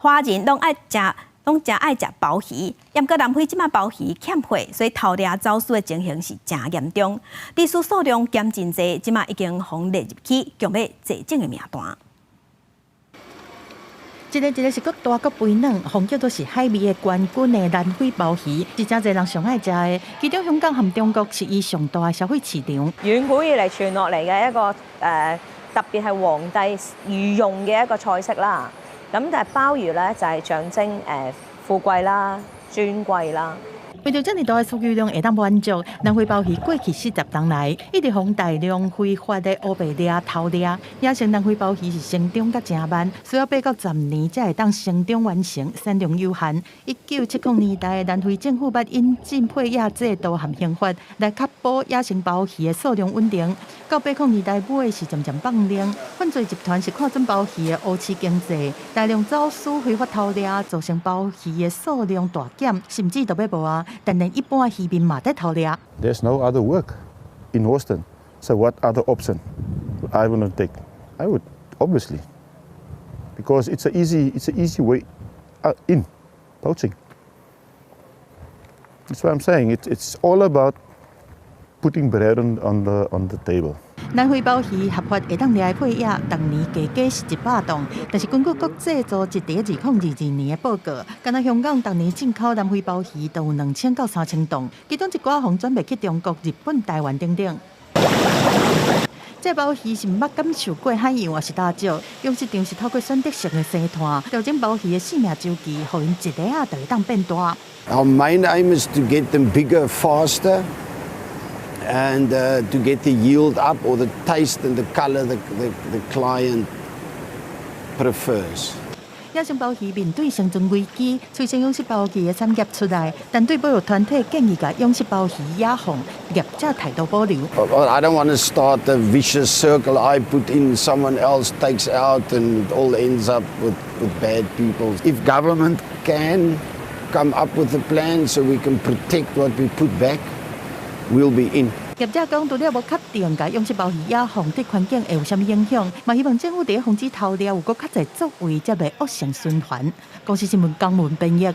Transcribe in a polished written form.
華人攏愛食，攏誠愛食鮑魚，毋過南非這馬鮑魚欠貨，所以偷掠走私的情形是誠嚴重。豬數量減真濟，這馬已經予列入去強欲絕種的名單。一个一个是閣大閣肥嫩，予人叫做是海味的冠軍的南非鮑魚，是誠濟人上愛食的。其中香港和中國是伊上大的消費市場。遠古以嚟傳落嚟嘅一個特別係皇帝御用嘅一個菜式啦。咁但係鮑魚咧就係象徵富貴啦、尊貴啦。為著遮爾大的需求量會當滿足，南非鮑魚過去40冬來一直予大量非法的烏白掠偷掠，野生南非鮑魚是成長甲誠慢，需要8到10年才會當成長完成，產量有限。1970年代，南非政府捌引進配額制度和刑罰來確保野生鮑魚的數量穩定。到80年代尾是漸漸放寬，犯罪集團是看準鮑魚的烏市經濟，大量走私非法偷掠，造成鮑魚的數量大減，甚至都欲無啊！但連一般漁民嘛佇偷掠。 There's no other work in Hawston, so what other option I want to take? I would obviously, because it's an easy way in poaching. That's what I'm saying. It's all about putting bread on the table. 南非鮑魚合法會當掠的配額，逐年加加是100噸，但是根據國際組織佇2022年的報告，干焦香港逐年進口南非鮑魚都有2000到3000噸，其中一寡予轉賣去中國、日本、台灣等等。這鮑魚是毋捌感受過海洋抑是礁石，養殖場是透過選擇性的生湠，調整鮑魚的生命週期，予𪜶一下仔就會當變大。 Our main aim is to get them bigger faster and to get the yield up or the taste and the color the client prefers. 野生鮑魚面對生存危機，催生養殖鮑魚的產業出來，但對保育團體建議共養殖鮑魚野放，業者態度保留。 I don't want to start a vicious circle. I put in, someone else takes out, and it all ends up with bad people. If government can come up with a plan so we can protect what we put back, we'll be in. 業者講，除了無確定共養殖鮑魚野放對環境會有啥物影響，嘛希望政府佇防止偷獵有閣較濟作為，才袂惡性循環。公視新聞江文編譯。